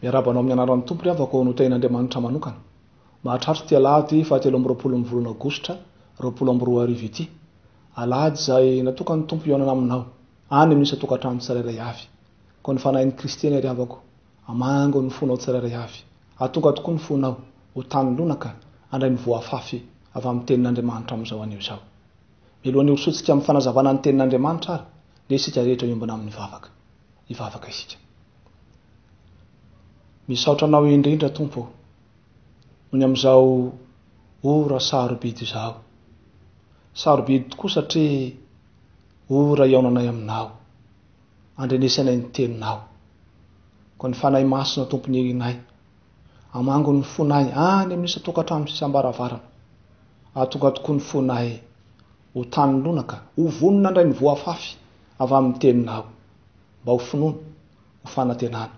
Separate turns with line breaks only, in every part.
Miarahaba anao amin'ny anaran'ny Tompo ry havako notahian'Andriamanitra manokana. Mahatratra ity alahady faha 23 ny volana aogositra 2020 ity. Alahady izay natokan'ny Tompo hihaonana aminao any amin'ny isan-tokantrano tsirairay avy. Koa ny Fanahin'i Kristy anie ry havako hamango ny fonao tsirairay avy. Hahatonga tokoa ny fonao ho tany lonaka handray ny voa afafy avy amin'ny Tenin'Andriamanitra amin'izao anio izao. Mialohan'ny hirosoantsika amin'ny fanazavana ny Tenin'Andriamanitra ary, ndeha isika rehetra hiombona amin'ny vavaka. Hivavaka isika. Misaotra Anao indrindra Tompo ô, noho ny amin'izao ora sarobidy izao. Sarobidy tokoa satria ora hihaonanay Aminao, andrenesanay ny Teninao. Koa ny Fanahy Masina Tompon'irinay, hamango ny fonay any amin'ny isan-tokantrano sy isam-baravarana. Hahatonga tokoa ny fonay ho tany lonaka, ho vonona handray ny voa afafy avy amin'ny Teninao, mba ho finoana, ho fanantenana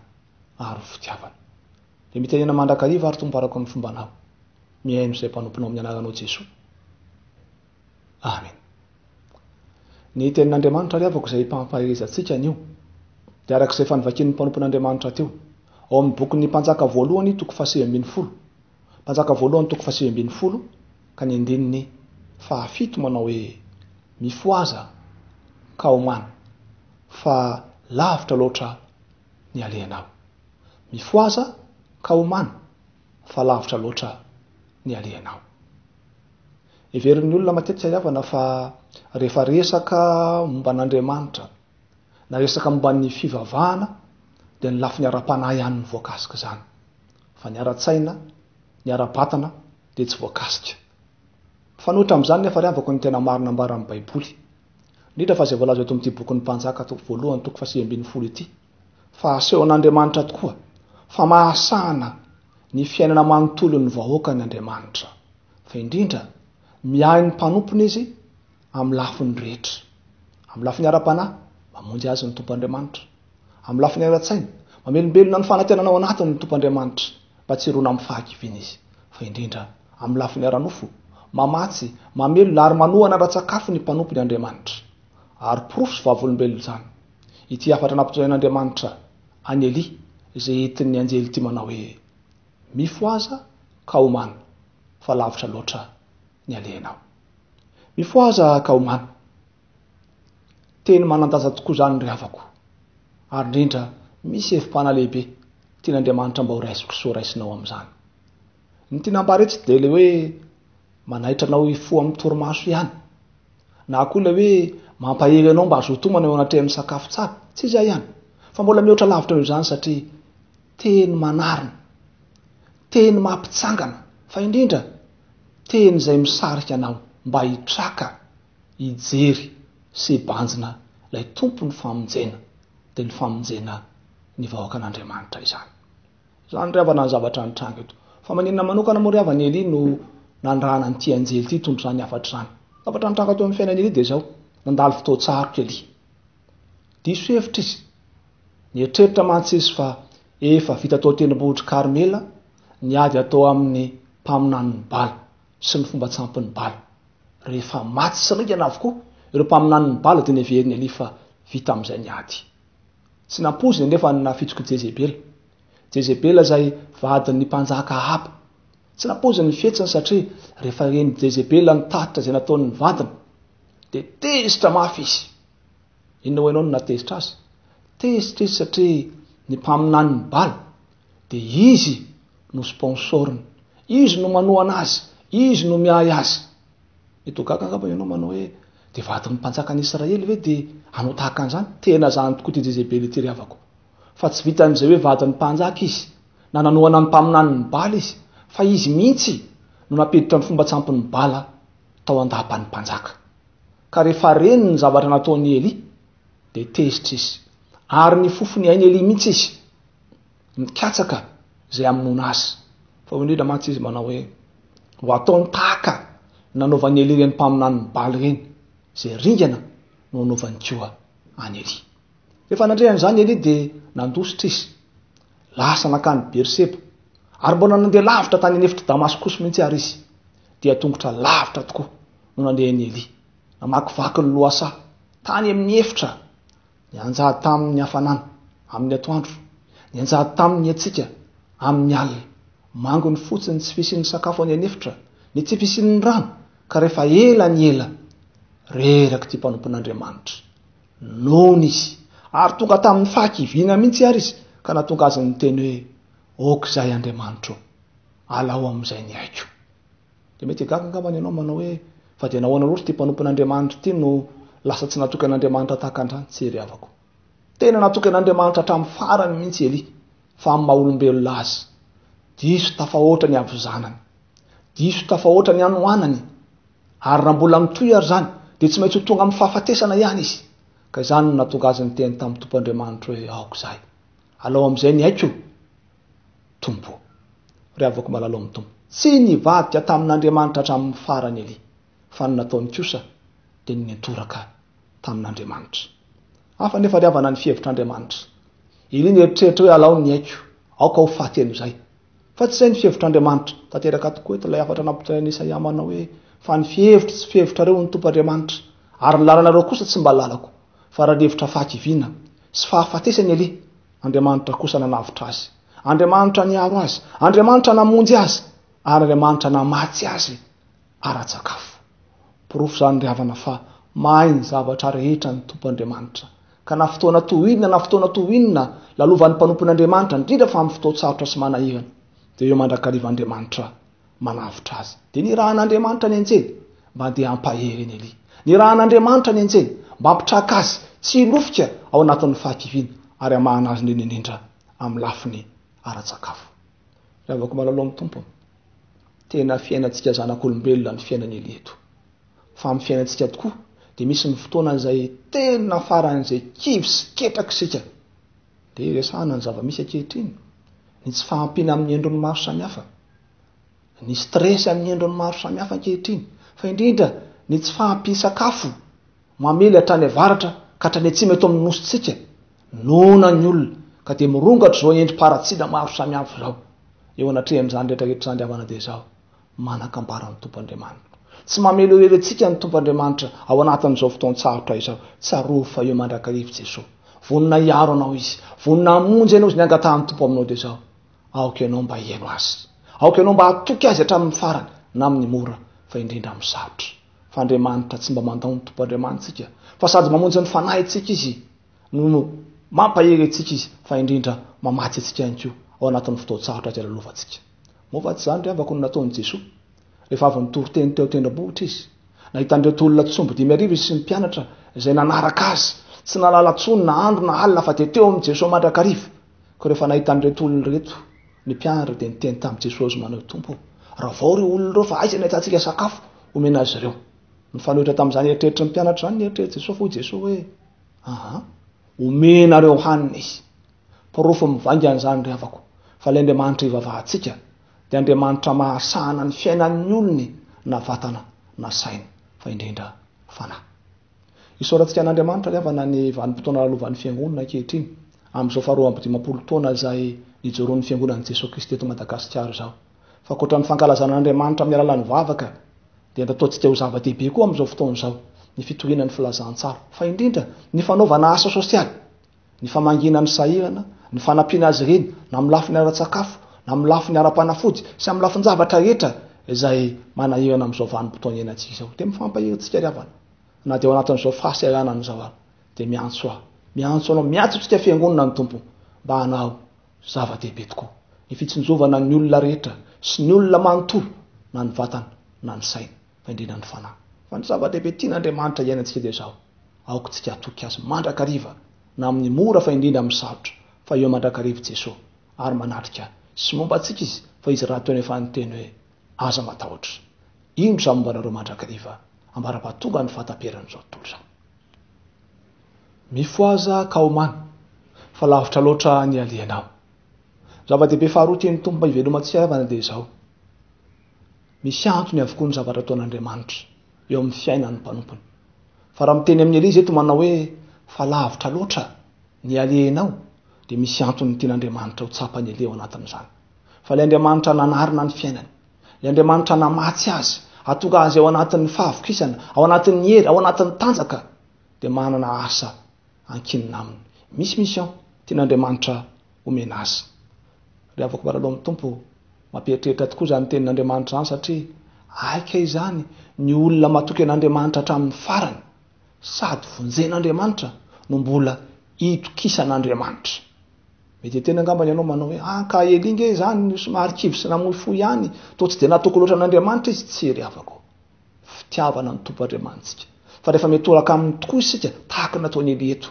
ary ho fitiavana. Dia mitenena mandrakariva ary Tompo araka ny fombanao. Mihaino izay mpanomponao amin'ny anaranao Jesoa. Amen. Ny tenin'Andriamanitra ry havako izay mpampaherezantsika anio dia araka izay efa novakian'ny mpanompon'Andriamanitra teo, ao amin'ny bokin'ny Mpanjaka voalohany toko fahasivy ambin'ny folo, Mpanjaka voalohany toko fahasivy ambin'ny folo ka ny andininy fahafito manao hoe, Mifohaza ka homana, fa lavitra loatra ny alehanao. Mifohaza ka homana, fa lavitra loatra ny alehanao. Heverin'ny olona matetika ry havana fa rehefa resaka momba an'Andriamanitra na resaka momba ny fivavahana dia ny lafiny ara-panahy ihany no voakasika izany. Fa ny ara-tsaina, ny ara-batana dia tsy voakasika. Mifanohitra amin'izany nefa ry havako ny tena marina ambaran'ny Baiboly. Indrindra fa izay voalaza eto amin'ity bokin'ny Mpanjaka toko voalohany toko fahasivy ambin'ny folo ity, fa asehon'Andriamanitra tokoa fa mahasahana ny fiainana manontolon'ny vahoakany Andriamanitra, fa indrindra miahy ny mpanompony Izy amin'ny lafiny rehetra. Amin'ny lafiny ara-panahy, mamonjy azy ny Tompo Andriamanitra. Amin'ny lafiny ara-tsaina, mamelombelona ny fanantenana ao anatiny ny Tompo Andriamanitra mba tsy hirona amin'ny fahakiviana izy, fa indrindra amin'ny lafiny ara-nofo, mamatsy, mamelona ary manohana ara-tsakafo ny mpanompony Andriamanitra. Ary porofo sy vavolombelona izany ity hafatra nampitondrain'Andriamanitra an'i Elia izay entin'ny anjely ity manao hoe, Mifohaza ka homana, fa lavitra loatra ny alehanao. Mifohaza ka homana. Teny manan-danja tokoa izany ry havako, ary indrindra misy hevi-panahy lehibe tian'Andriamanitra mba ho raisiko sy ho raisinao amin'izany. Ny tiana ambara eto dia ilay hoe manaitra anao hifoha amin'ny torimaso ihany, na koa ilay hoe mampahery anao mba hazoto homana eo anatrehan'ny sakafo tsara. Tsy izay ihany, fa mbola mihoatra lavitra noho izany satria teny manarina, teny mampitsangana, fa indrindra teny izay misarika anao mba hitraka, hijery sy hibanjina ilay Tompon'ny famonjena, dia ny famonjena ny vahoakan'Andriamanitra izany. Izany ry havana ny zavatra nitranga eto. Fa maninona manokana moa ry havana i Elia no nanirahana an'ity anjely ity hitondra izany hafatra izany? Zavatra nitranga teo amin'ny fiainan'i Elia dia izao, nandalo fotoan-tsarotra Elia. Diso hevitra izy. Nieritreritra mantsy izy fa efa vita tao an-tendrombohitr'i Karmela ny ady atao amin'ny mpaminanin'i Bala sy ny fomban-tsampin'i Bala. Rehefa maty sy ringana avokoa ireo mpaminanin'i Bala dia neverin'i Elia fa vita amin'izay ny ady. Tsy nampoiziny anefa ny nafitsok'i Jezebela. Jezebela izay vadin'ny mpanjaka Ahaba. Tsy nampoiziny ny fihetsiny satria rehefa ren'i Jezebela ny tatitra izay nataon'ny vadiny, dia tezitra mafy izy. Inona ho hainao no nahatezitra azy? Tezitra izy satria ny mpaminanin'i Bala dia izy no sponsor-ny. Izy no manohana azy, izy no miahy azy. Mety ho gaga angamba ianao manao hoe, dia vadin'ny mpanjakan'i Israely ve dia hanao tahaka an'izany? Tena izany tokoa ity Jezebela ity ry havako. Fa tsy vitan'izay hoe vadin'ny mpanjaka izy, na nanohana ny mpaminanin'i Bala izy, fa izy mihitsy no nampiditra ny fomban-tsampin'i Bala tao an-dapan'ny mpanjaka. Ka rehefa reny ny zavatra nataon'i Elia, dia tezitra izy. Ary nifofo ny ain'i Elia mihitsy izy. Nikatsaka izay hamonoana azy. Fa hoy indrindra mantsy izy manao hoe, Ho ataony tahaka ny nanaovan'i Elia ireny mpaminanin'i Bala ireny, izay ringana no hanaovany koa an'i Elia. Rehefa nandre an'izany Elia dia nandositra izy, lasa nankany Berseba, ary mbola nandeha lavitra tany an'efitr'i Damaskosy mihitsy àry izy. Dia tongotra lavitra tokoa no nandehan'i Elia, namakivaky ny lohasaha, tany amin'ny efitra Nianjady tamin' ny hafanana amin' ny atoandro. Nianjady taminy ny hatsiaka amin'ny alina. Manginy fotsiny ny tsy fisian'ny sakafo any an'efitra, ny tsy fisian'ny rano, ka rehefa ela ny ela, reraka ity mpanompon'Andriamanitra. Noana izy, ary tonga tamin'ny fahakiviana mihitsy àry izy, ka nahatonga azy niteny hoe, Aoka izay Andriamanitra ô, alao amin'izay ny aiko. Dia mety gaga angambany ianao manao hoe, Fa dia nahoana loatra ity mpanompon'Andriamanitra ity no lasa tsy natoky an'Andriamanitra tahaka an'izany? Tsia ry havako. Tena natoky an'Andriamanitra hatramin'ny farany mihitsy i Elia, fa amin'ny maha olombelona azy, diso tafahoatra ny havizanany, diso tafahoatra ny hanoanany, ary raha mbola mitohy ary izany, dia tsy maintsy ho tonga amin'ny fahafatesana ihany izy. Ka izany no nahatonga azy niteny tamin'ny Tompo Andriamanitra hoe, Aoka izay, alao amin'izay ny aiko, Tompo. Ry havako malala ao amin'ny Tompo, tsy nivadika tamin'Andriamanitra hatramin'ny farany Elia, fa ny nataony kosa dia ny niantoraka tamin'Andriamanitra. Hafa anefa ry havana ny fihevitr'Andriamanitra. Elia nieritreritra hoe alao ny aiko, aoka ho faty amin'izay. Fa tsy izay ny fihevitr'Andriamanitra. Tanteraka tokoa eto ilay hafatra nampitain'i Isaia manao hoe, Fa ny fihevitro tsy fihevitrareo hoy ny Tompo Andriamanitra, ary ny lalanareo kosa tsy mba lalako. Fa raha nihevitra fahakiviana sy fahafatesana Elia, Andriamanitra kosa nanavotra azy. Andriamanitra niaro azy, Andriamanitra namonjy azy, ary Andriamanitra namatsy azy ara-tsakafo. Porofo izany ry havana fa mahay ny zavatra rehetra ny Tompo Andriamanitra. Ka na fotoana toy inona na fotoana toy inona lalovan'ny mpanompon'Andriamanitra, indrindra fa amin'ny fotoan-tsarotra sy manahirana, dia eo mandrakariva Andriamanitra manavotra azy. Dia nirahan'Andriamanitra ny anjely mba handeha hampahery an'i Elia. Nirahan'Andriamanitra ny anjely mba hampitraka azy tsy hilofika ao anatin'ny fahakiviana ary hamahana azy indrindra indrindra amin'ny lafiny ara-tsakafo. Ry havako malala ao amin'ny Tompo, tena fiainantsika zanak'olombelona ny fiainan'i Elia eto. Fa amin'ny fiainantsika tokoa dia misy ny fotoana izay tena faran'izay kivy sy ketraka isika. Dia resahana ny zava-misy ankehitriny, ny tsy fahampiana amin'ny endriny maro samihafa, ny stress amin'ny endriny maro samihafa ankehitriny, fa indrindra ny tsy fahampian-tsakafo mamely hatrany avaratra ka hatrany atsimo eto amin'ny nosintsika. Noana ny olona ka dia mirongatra izao endri-paharatsiana maro samihafa izao. Eo anatrehan'izany rehetra rehetra izany ry havana dia izao, manan-kambara ny Tompo Andriamanitra. Tsy mamely irery antsika ny Tompo Andriamanitra ao anatin'izao fotoan-tsarotra izao. Tsarovy fa eo mandrakariva Jesoa. Vonona hiaro anao Izy. Vonona hamonjy anao Izy. Ny angatahan'ny Tompo aminao dia izao, aoka ianao mba hihaino Azy. Aoka ianao mba hatoky Azy hatramin'ny farany, na amin'ny mora, fa indrindra amin'ny sarotra. Fa Andriamanitra tsy mba mandao ny Tompo Andriamanitsika, fa sady mamonjy ny fanahintsika Izy, no mampahery antsika Izy, fa indrindra mamatsy antsika ihany koa ao anatin'ny fotoan-tsarotra izay lalovantsika. Moa va tsy izany ry havako no nataon'i Jesoa, rehefa avy nitory teny teo an-tendrombohitra Izy? Nahita an'ireto olona tsy omby 5000 Izy sy ny mpianatra izay nanaraka Azy, tsy nahalala intsony na andro na alina fa dia teo amin'i Jesoa mandrakariva. Koa rehefa nahita an'ireto olona ireto ny mpianatra dia niteny tamin'i Jesoa izy manao hoe, Tompo ô, ravao ireo olona ireo fa aiza no ahitantsika sakafo homena azy ireo? Nifanohitra tamin'izany eritreritry ny mpianatra izany ny eritreritr'i Jesoa fa hoy Jesoa hoe, Aha, omenareo hanina izy. Porofo mivaingana izany ry havako, fa ilay Andriamanitra ivavahantsika dia Andriamanitra mahasahana ny fiainan'ny olony na vatana na saina fa indrindra fanahy. Isaorantsika an'Andriamanitra ry havana ny vanim-potoana lalovan'ny Fiangonana ankehitriny, amin'izao faha 52 taona izay nijoroan'ny Fiangonan'i Jesoa Kristy eto Madagasikara izao. Fa ankoatra ny fankalazana an'Andriamanitra amin'ny alalan'ny vavaka dia nataontsika ho zava-dehibe koa amin'izao fotoana izao ny fitoriana ny filazantsara, fa indrindra ny fanaovana asa sosialy, ny famangiana ny sahirana, ny fanampiana azy ireny na amin'ny lafiny ara-tsakafo, na amin'ny lafiny ara-panafody sy amin'ny lafin-javatra rehetra izay manahirana amin'izao vanim-potoana iainantsika izao. Dia mifampahery tsika ry havana, na dia ao anatin'izao fahasahiranana izao ary dia miantso ahy, miantso anao, miantso antsika fiangonana ny Tompo mba hanao zava-dehibe tokoa ny fitsinjovana ny olona rehetra sy ny olona manontolo na ny vatana na ny saina fa indrindra ny fanahy. Fa ny zava-dehibe tian'Andriamanitra hiainantsika dia izao, aoka tsika hatoky Azy mandrakariva na amin'ny mora fa indrindra amin'ny sarotra fa eo mandrakariva Jesoa ary manatrika sy momba antsika Izy fa Izy rahateo no efa niteny hoe aza matahotra indro izaho momba anareo mandrakariva ambara-pahatonga ny fahataperan'izao tontolo izao. Mifohaza ka omano, fa lavitra loatra ny alehanao. Zava-dehibe faharoa tian'ny Tompo mba hivelomantsika havana dia izao, Misy antony avokoa ny zavatra ataon'Andriamanitra eo amin'ny fiainan'ny mpanompony. Fa raha miteny amin'i Elia izy eto manao hoe fa lavitra loatra ny alehanao dia misy antony tian'Andriamanitra ho tsapan'i Elia ao anatin'izany. Fa ilay Andriamanitra nanarina ny fiainany, Ilay Andriamanitra namatsy azy, hahatonga azy ao anatin'ny fahavokisana, ao anatin'ny hery, ao anatin'ny tanjaka, dia manana asa ankinina aminy. Misy mission tian'Andriamanitra. omena azy. Ry havako malala ao amin'ny Tompo, mampieritreritra tokoa izany tenin'Andriamanitra izany satria aika izany ny olona matoky an'Andriamanitra hatramin'ny farany sady vonjen'Andriamanitra no mbola itokisan'Andriamanitra. Mety hiteny angambany ianao manao hoe, ah ka Elia nge izany somary kivy sy namoy fo ihany, toa tsy dia natoky loatra an'Andriamanitra izy. Tsia ry havako. Fitiavana ny Tompo Andriamanitsika. Fa rehefa mitoraka Aminy tokoa isika, tahaka ny nataon'i Elia eto,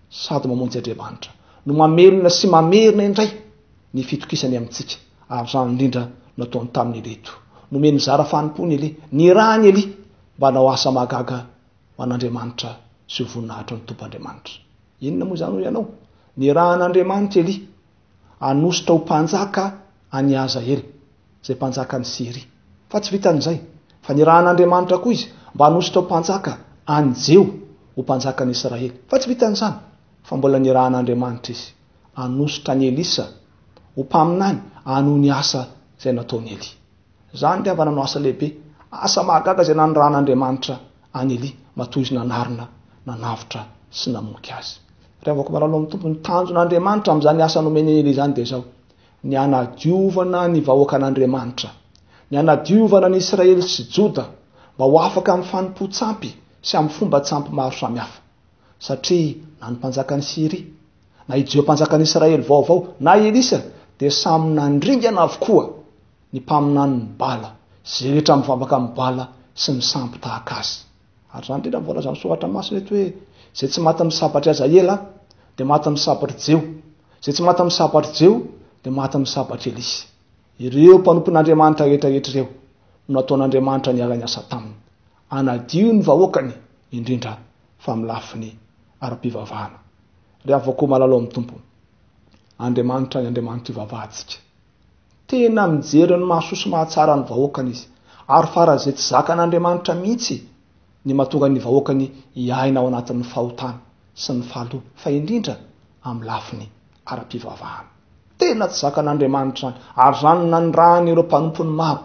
sady mamonjy Andriamanitra, no mamelona sy mamerina indray ny fitokisany amintsika. Ary izany indrindra no nataony tamin'i Elia eto. Nomeny zara fanompoana Elia, nirahiny Elia mba hanao asa mahagaga ho an'Andriamanitra sy ho voninahitry ny Tompo Andriamanitra. Inona moa izany hoy ianao? Nirahan'Andriamanitra Elia hanositra ho mpanjaka an'i Hazaela, izay mpanjakan'i Syria. Fa tsy vitan'izay, fa nirahan'Andriamanitra koa izy mba hanositra ho mpanjaka an'i Jeho ho mpanjakan'i Israely. Fa tsy vitan'izany, fa mbola nirahan'Andriamanitra izy hanositra an'i Elisa ho mpaminany hanohy ny asa izay nataon'i Elia. Izany ry havana no asa lehibe, asa mahagaga izay nanirahan'Andriamanitra an'i Elia matoa izy nanarina, nanavotra sy namoky azy. Ry havako malala ao amin'ny Tompo, ny tanjon'Andriamanitra amin'izany asa nomeny an'i Elia izany dia izao, ny hanadiovana ny vahoakan'Andriamanitra, ny hanadiovana ny Israely sy Joda mba ho afaka amin'ny fanompoan-tsampy sy amin'ny fomban-tsampy maro samihafa. Satria na ny mpanjakan'i Syria, na i Jeho mpanjakan'i Israely vaovao, na i Elisa dia samy nandringana avokoa ny mpaminanin'i Bala, sy izay rehetra mivavaka amin'i Bala sy ny sampy tahaka azy. Ary izany indrindra no voalazan'ny Soratra Masina eto hoe, Izay tsy maty amin'ny sabatr'i Hazaela dia maty amin'ny sabatr'i Jeho, izay tsy maty amin'ny sabatr'i Jeho dia maty amin'ny sabatr'i Elisa. Ireo mpanompon'Andriamanitra rehetra rehetra ireo no nataon'Andriamanitra niara-niasa taminy, hanadio ny vahoakany, indrindra fa amin'ny lafiny ara-pivavahana. Ry havako malala ao amin'ny Tompo, Andriamanitra ny Andriamanitra ivavahantsika. Tena mijery ny mahasoa sy mahatsara ny vahoakany izy, ary faran'izay tsy zakan'Andriamanitra mihitsy ny mahatonga ny vahoakany hiaina ao anatin'ny fahotana sy ny fahaloana, fa indrindra amin'ny lafiny ara-pivavahana. Tena tsy zakan'Andriamanitra izany, ary izany no nanirahany ireo mpanompony maro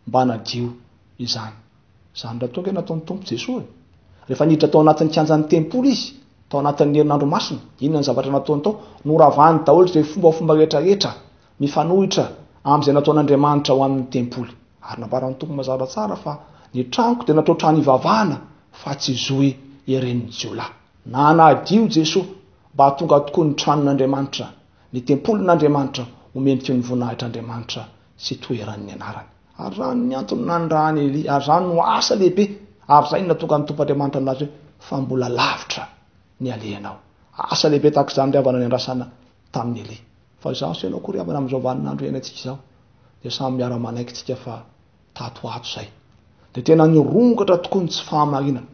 mba hanadio izany. Izany rahateo ange nataon'ny Tompo Jesoa e! Rehefa niditra tao anatin'ny kianjan'ny tempoly Izy, tao anatin'ny herinandro masina, inona ny zavatra nataony tao? Noravany daholo izay fombafomba rehetrarehetra mifanohitra amin'izay nataon'Andriamanitra ho an'ny tempoly. Ary nambaran'ny Tompo mazava tsara fa ny tranoko dia natao trano hivavahana fa tsy zohy iren'ny jiolahy. Nanadio Jesoa mba hahatonga tokoa ny tranon'Andriamanitra, ny tempolin'Andriamanitra ho mendriky ny voninahitr'Andriamanitra sy toeran'ny anarany. Ary izany ny antony nanirahan'i Elia, ary izany no asa lehibe, ary izay no nahatonga ny Tompo Andriamanitra nilaza hoe, Fa mbola lavitra ny alehanao. Asa lehibe tahaka izany ry havana niandrasana tamin'i Elia. Fa izaho sy ianao koa ry havana amin'izao vaninandro iainantsika izao, dia samy miara-manaiky tsika fa tato ho ato izay, dia tena nirongatra tokoa ny tsy fahamarinana.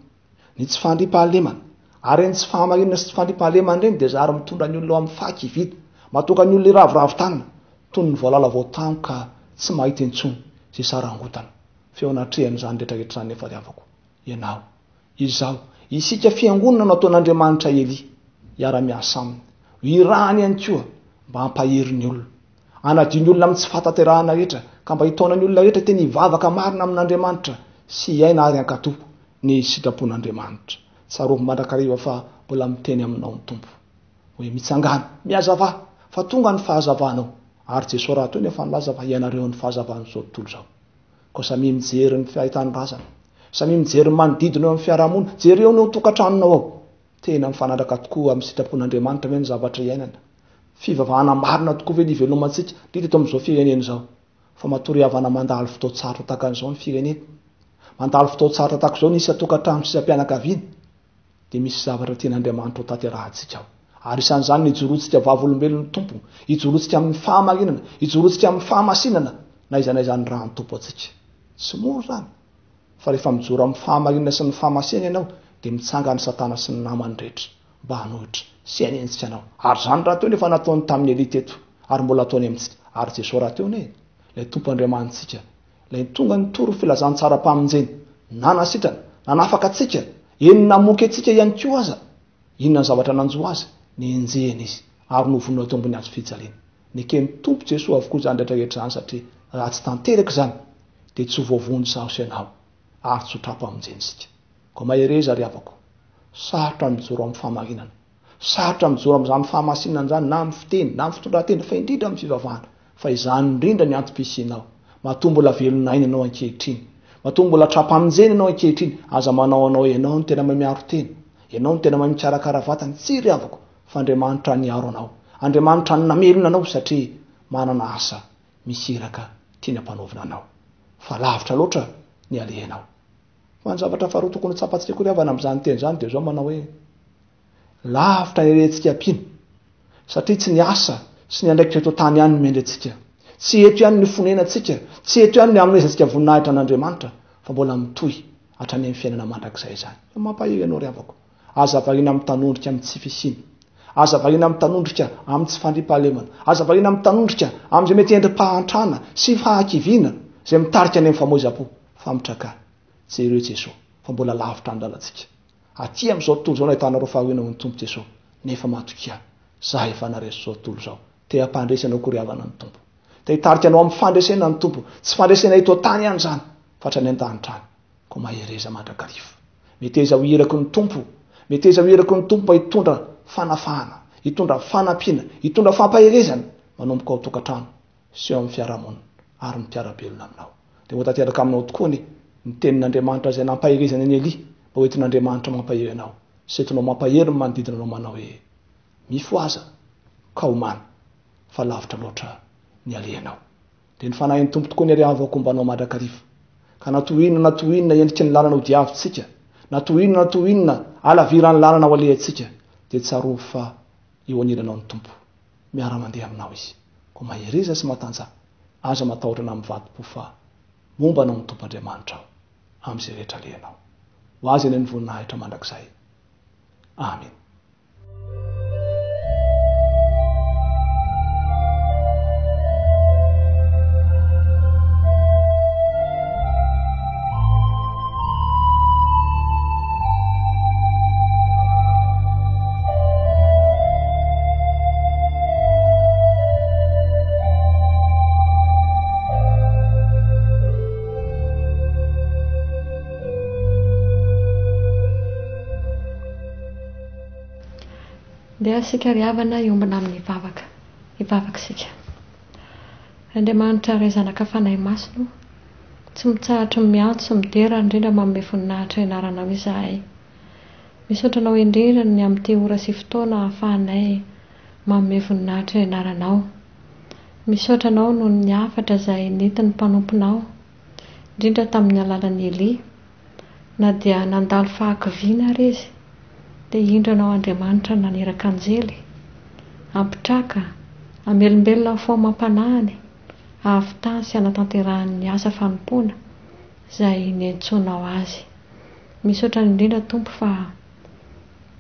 Ny tsy fandriampahalemana. Ary ireny tsy fahamarinana sy tsy fandriampahalemana ireny dia zary mitondra ny olona ho amin'ny fahakiviana, mahatonga ny olona hiraviravy tanana, toy ny voalala voatango ka tsy mahita intsony izay sarangotana. Fa eo anatrehan'izany rehetra rehetra izany nefa ry havako, ianao, izaho, isika fiangonana no ataon'Andriamanitra Elia hiara-miasa aminy, ho irahany ihany koa mba hampahery ny olona. Hanadio ny olona amin'ny tsy fahatanterahana rehetra, ka mba hitaona ny olona rehetra teny hivavaka marina amin'Andriamanitra sy hiaina ary hankatò ny sitrapon'Andriamanitra. Tsarovy mandrakariva fa mbola miteny aminao ny Tompo hoe, Mitsangàna, mihazavà, fa tonga ny fahazavanao. Ary Jesoa rahateo no efa nilaza fa ianareo no fahazavan'izao tontolo izao. Koa samia mijery ny fahitany razana. Samia mijery ny manodidina eo amin'ny fiarahamonina. Jereo ny ao an-tokantranonao ao. Tena mifanaraka tokoa amin'ny sitrapon'Andriamanitra ve ny zavatra iainana? Fivavahana marina tokoa ve ny ivelomantsika, indrindra eto amin'izao firenena izao? Fa matory havana mandalo fotoan-tsarotra tahaka an'izao ny firenena. Mandalo fotoan-tsarotra tahaka izao ny isan-tokantrano sy isam-pianakaviana. Dia misy zavatra tian'Andriamanitra ho tanterahantsika ao. Ary isan'izany ny hijoroantsika vavolombelon'ny Tompo, hijoroantsika amin'ny fahamarinana, hijoroantsika amin'ny fahamasinana, na aiza na aiza anirahan'ny Tompo antsika. Tsy mora izany. Fa rehefa mijoro amin'ny fahamarinana sy ny fahamasinana ianao, dia mitsangana Satana sy ny namany rehetra mba hanohitra sy hanenjika anao. Ary izany rahateo no efa nataony tamin'i Elia teto, ary mbola ataony amintsika. Ary Jesoa rahateo anie, ilay Tompo Andriamanitsika, ilay tonga nitory ny filazantsaram-pamonjena, nanasitrana, nanafaka antsika, eny namoky antsika ihany koa aza. Inona ny zavatra nanjo azy? Nenjehina izy, ary novonoina teo ambony hazo fijaliana. Neken'ny Tompo Jesoa avokoa izany rehetra rehetra izany satria raha tsy tanteraka izany dia tsy ho voavonjy izaho sy ianao ary tsy ho tra-pamonjena isika. Koa mahereza ry havako. Sarotra ny mijoro amin'ny fahamarinana. Sarotra mijoro amin'izany fahamasinana izany na amin'ny fiteny, na amin'ny fitondran-tena, fa indrindra amin'ny fivavahana. Fa izany indrindra ny antom-pisianao. Matoa mbola velon'aina ianao ankehitriny. Matoa mbola tra-pamonjena ianao ankehitriny. Aza manao anao ianao no tena mahay miaro tena. Ianao no tena mahay mikarakara vatana. Tsia ry havako, fa Andriamanitra niaro anao. Andriamanitra namelona anao satria manana asa misy iraka tiany hampanaovina anao. Fa lavitra loatra ny alehanao. Fa ny zavatra faharoa tokony ho tsapantsika koa ry havana amin'izany teny izany dia izao manao hoe, Lavitra ny alehantsika mpino, satria tsy ny asa sy ny andraikitra eto an-tany ihany no miandry antsika. Tsy eto ihany no fonenantsika, tsy eto ihany no hanomezantsika voninahitra an'Andriamanitra, fa mbola mitohy hatrany amin'ny fiainana mandrakizay izany. Fa mampahery anao ry havako, aza variana mitanondrika amin'ny tsy fisiana. Aza variana mitanondrika amin'ny tsy fandriampahalemana. Aza variana mitanondrika amin'izay mety endri-pahantrana sy fahakiviana izay mitarika any amin'ny famoizam-po. Fa mitraka, jereo Jesoa, fa mbola lavitra ny lalantsika. Aty amin'izao tontolo izao no ahitanareo fahoriana hoy ny Tompo Jesoa, nefa matokia, Za efa naresy izao tontolo izao. Te hampandresy anao koa ry havana ny Tompo. Te hitarika anao amin'ny fandresena ny Tompo. Tsy fandresena eto an-tany ihany izany, fa hatrany an-danitra any. Koa mahereza mandrakariva. Meteza ho iraky ny Tompo. Meteza ho iraky ny Tompo mba hitondra fanafahana, hitondra fanampiana, hitondra fampaherezana manomboka ao an-tokantrano sy eo amin'ny fiarahamonina ary ny mpiara-belona aminao. Dia ho tanteraka aminao tokoa anie ny tenin'Andriamanitra izay nampaherezany an'i Elia mba ho entin'Andriamanitra mampahery anao sy entinao mampahery ny manodidina anao manao hoe, Mifohaza ka omàna fa lavitra loatra ny alehanao. Dia ny Fanahin'ny Tompo tokoa anie ry havako homba anao mandrakariva. Ka na toy inona na toy inona endriky ny lalana hodiavintsika, na toy inona na toy inona halaviran'ny lalana ho alehantsika, dia tsarovy fa eo anilanao ny Tompo. Miara-mandeha aminao Izy. Koa mahereza sy matanjaha. Aza matahotra na mivadi-po fa momba anao ny Tompo Andriamanitrao amin'izay rehetra alehanao. Ho Azy anie ny voninahitra mandrakizay. Amena.
Ndeha isika ry havana hiombona amin'ny vavaka. Hivavaka isika. Ry Andriamanitra Ray Zanaka Fanahy Masina o, tsy mitsahatra ny miantso sy midera ary indrindra manome voninahitra ny anaranao izahay. Misaotra anao indrindra ny amin'ity ora sy fotoana ahafahanay manome voninahitra ny anaranao. Misaotra anao noho ny hafatra izay nentin'ny mpanomponao, indrindra tamin'ny alalan'i Elia. Na dia nandalo fahakiviana ary izy, dia indro anao Andriamanitra naniraka anjely, hampitraka, hamelombelona ny fo amam-panahiny, hahavitany sy hanatanterahany ny asa fanompoana izay niantsoanao azy. Misaotra indrindra Tompo fa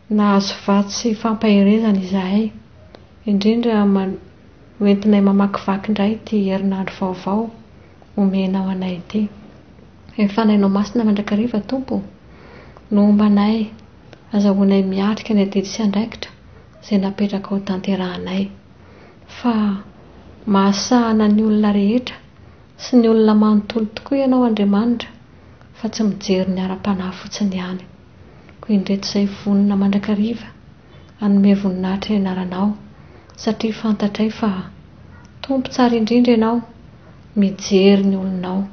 nahazo vatsy sy fampaherezana izahay, indrindra hoentinay mamakivaky indray ity herinandro vaovao omenao anay ity. Ny Fanahinao Masina mandrakariva Tompo o, no homba anay, azahoanay miatrika ny adidy sy andraikitra izay napetrakao tanterahanay. Fa mahasahana ny olona rehetra sy ny olona manontolo tokoa Ianao Andriamanitra fa tsy mijery ny ara-panahy fotsiny ihany. Koa indreto izay vonona mandrakariva hanome voninahitra ny anaranao satria fantatray fa Tompo tsara indrindra Ianao mijery ny olonao,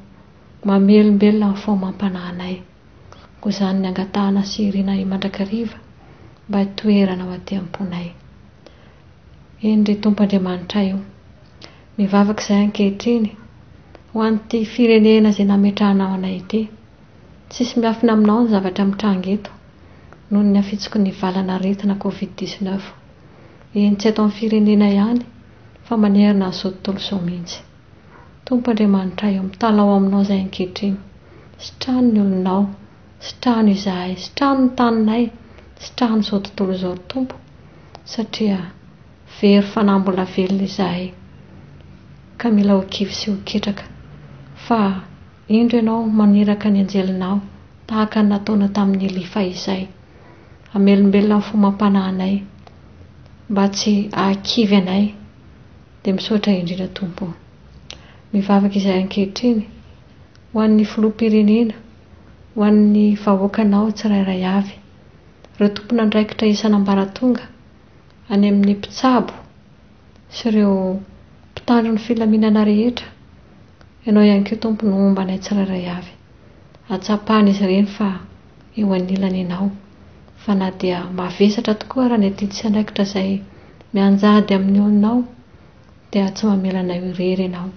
mamelombelona ny fo amam-panahy anay. Koa izany ny angatahana sy irinay mandrakariva mba hitoeranao aty am-ponay. Eny ry Tompo Andriamanitray o! Mivavaka izahay ankehitriny ho an'ity firenena izay nametrahanao anay ity. Tsisy miafina aminao ny zavatra mitranga eto noho ny hafitsoky ny valan'aretina covid 19. Eny tsy eto amin'ny firenena ihany fa manerana an'izao tontolo izao mihitsy. Tompo Andriamanitray o, mitalaho aminao izahay ankehitriny. Sitrano ny olonao, sitrano izahay, sitrano ny taninay, sitrano izao tontolo izao ry Tompo satria Very fanahy mbola velona izahay ka mila ho kivy sy ho ketraka fa indro Ianao maniraka ny anjelinao tahaka ny nataonao tamin'i Elia fahizay hamelombelona ny fo amam-panahy anay mba tsy hahakivy anay dia misaotra indrindra Tompo o. Mivavaka izahay ankehitriny ho an'ny filoham-pirenena ho an'ny vahoakanao tsirairay avy ireo tompon'andraikitra isan'ambaratonga. Any amin'ny mpitsabo sy ireo mpitandro ny filaminana rehetra, Ianao ihany koa Tompo no homba anay tsirairay avy. Hatsapan'izy ireny fa eo anilany Ianao, fa na dia mavesatra tokoa ara ny adidy sy andraikitra izay mianjady amin'ny olonao, dia tsy mamela anay ho irery Ianao,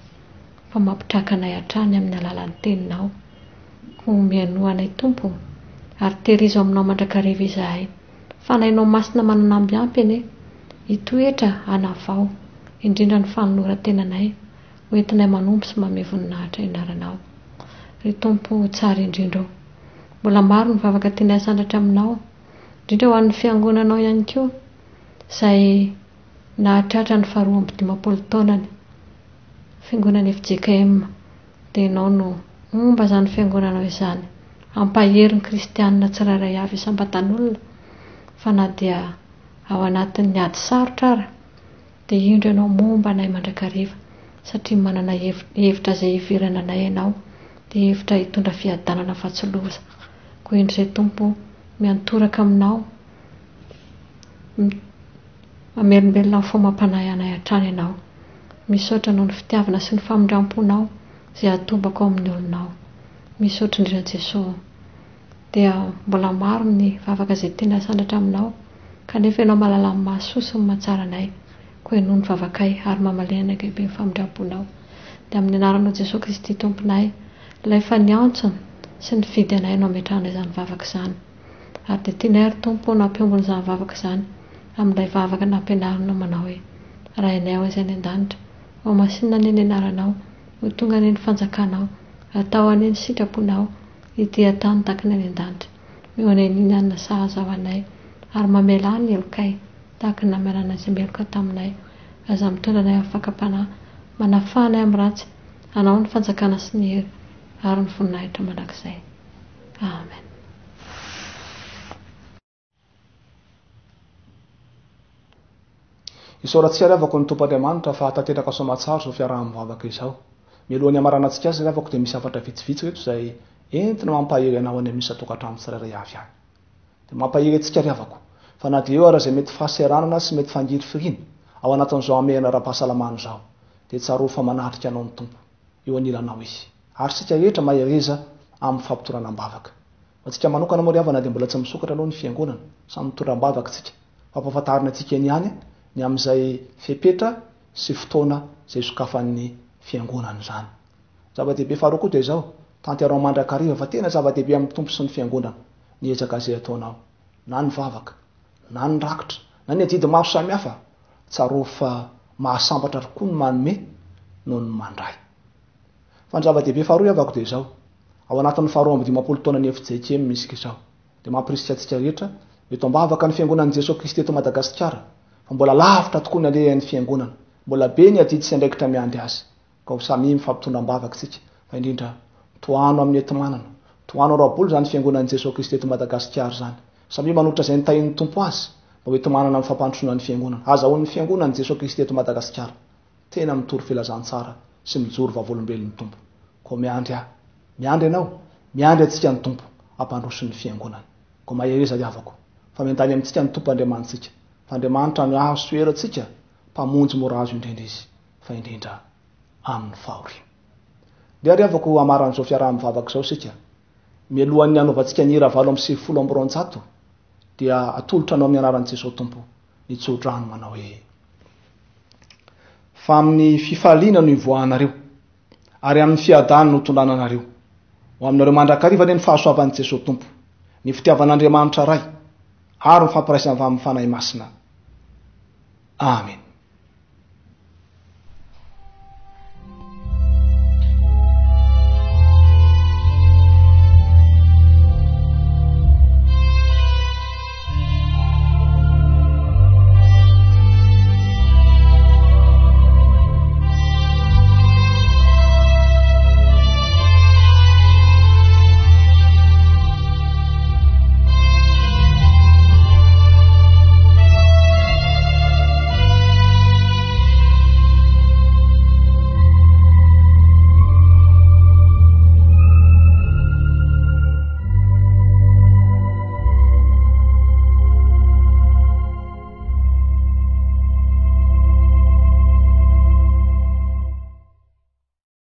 fa mampitraka anay hatrany amin'ny alalan'ny Teninao. Koa mihainoa anay Tompo, ary tehirizo aminao mandrakariva izahay. Fanahinao Masina mananamby ampy anie hitoetra hanavao indrindra ny fanoloran-tenanay ho entinay manompo sy manome voninahitra ny anaranao. Ry Tompo tsara indrindra ô! Mbola maro ny vavaka tianay hasandratra aminao, indrindra ho an'ny Fiangonanao ihany koa izay nahatratra ny faharoa 52 taonany, Fiangonana fjkm. dia Ianao no momba izany Fiangonanao izany. Hampahery ny kristianina tsirairay avy isam-batan'olona fa na dia ao anatin'ny ady sarotra ara dia indro Ianao momba anay mandrakariva satria manana hevitra izay hiheverana anay Ianao dia hevitra hitondra fiadanana fa tsy loza. Koa indro izay Tompo miantoraka Aminao Mamelombelona ny fo amam-panahy anay hatrany Ianao. Misaotra noho ny fitiavana sy ny famindram-ponao izay atobako ao amin'ny olonao. Misaotra indrindra Jesoa o. Dia mbola maro ny vavaka izay tiana hasandratra aminao kanefa Ianao mahalala ny mahasoa sy ny mahatsara anay. Koa henoy ny vavakay ary mamaliana ny ankahiben'ny famindram-ponao. Dia amin'ny anaranao Jesoa Kristy Tomponay, Ilay efa niantso sy nifidy anay no ametrahana izany vavaka izany. Ary dia tianay ry Tompo ny hampiombona izany vavaka izany amin'ilay vavaka nampianarinao manao hoe, Rainay ao izay any an-danitra, hohamasinina anie ny anaranao, ho tonga anie ny fanjakanao, atao anie ny sitraponao, ety an-tany tahaka ny any an-danitra. Omeo anay ny hanina sahaza ho anay, ary mamelà ny helokay, tahaka ny namelana izay meloka taminay. Aza mitondra anay amin'ny fakam-panahy, manafaha anay amin'ny ratsy, Anao ny fanjakana sy ny hery ary ny voninahitra mandrakizay. Amen.
Isaorantsika ry havako ny Tompo Andriamanitra fa tanteraka soamatsara izao fiaraha-mivavaka izao. Mialohan'ny hamaranantsika azy ry havako dia misy hafatra vitsivitsy ireto izay entina mampahery anao any amin'ny isan-tokantrano tsirairay avy any. Dia mampahery antsika ry havako fa na dia eo ara izay mety fahaseranana sy mety fangirifiriana ao anatin'izao hamehana ara-pahasalamana izao dia tsarovy fa manatrika anao ny Tompo, eo anilanao Izy. Ary isika rehetra mahereza amin'ny fampitondrana am-bavaka. Ho antsika manokana moa ry havana dia mbola tsy misokatra aloha ny fiangonana, samy mitondra am-bavaka isika. Fampahafantarina antsika eny ihany ny amin'izay fepetra sy fotoana izay hisokafan'ny fiangonana izany. Zava-dehibe faharoa koa dia izao, tanteraho mandrakariva fa tena zava-dehibe amin'ny Tompo sy ny fiangonana ny ezaka izay ataonao, na ny vavaka, na ny rakitra, na ny adidy maro samihafa, tsarovy fa mahasambatra tokoa ny manome noho ny mandray. Fa ny zava-dehibe faharoa havako dia izao, ao anatin'ny faha 52 taonan'ny fjkm isika izao, dia mampirisika antsika rehetra eto am-bavaka ny Fiangonan'i Jesoa Kristy eto Madagasikara, fa mbola lavitra tokoa ny alehan'ny Fiangonana, mbola be ny adidy sy andraikitra miandry azy, ka ho samia mifampitondra am-bavaka isika, fa indrindra tohano amin'ny enti-manana, tohano ara-bola izany Fiangonan'i Jesoa Kristy eto Madagasikara izany, samia manolotra izay nitahian'ny Tompo azy, mba ho enti-manana amin'ny fampandrosoana ny Fiangonana, azahoan'ny Fiangonan'i Jesoa Kristy eto Madagasikara. Tena mitory filazantsara sy mijoro vavolombelon'ny Tompo. Koa miandry ahy, miandry anao, miandry antsika ny Tompo hampandroso ny Fiangonany. Koa mahereza ry havako, fa miandany amintsika ny Tompo Andriamanitsika, fa Andriamanitra no azo toerantsika, Mpamonjy mora azo indrindra Izy, fa indrindra amin'ny fahoriana. Ndeha ry havako hamaran'izao fiaraha-mivavaka izao isika. Mialohan'ny hanaovantsika ny hira 298 dia atolotra anao amin'ny anaran'i Jesoa Tompo ny tsodrano manao hoe. Fa amin'ny fifaliana no ivoahanareo, ary amin'ny fiadanana no tondrana anareo. Ho aminareo mandrakariva anie ny fahasoavan'i Jesoa Tompo, ny fitiavan'Andriamanitra Ray, ary ny fampiraisana avy amin'ny Fanahy Masina. Amena.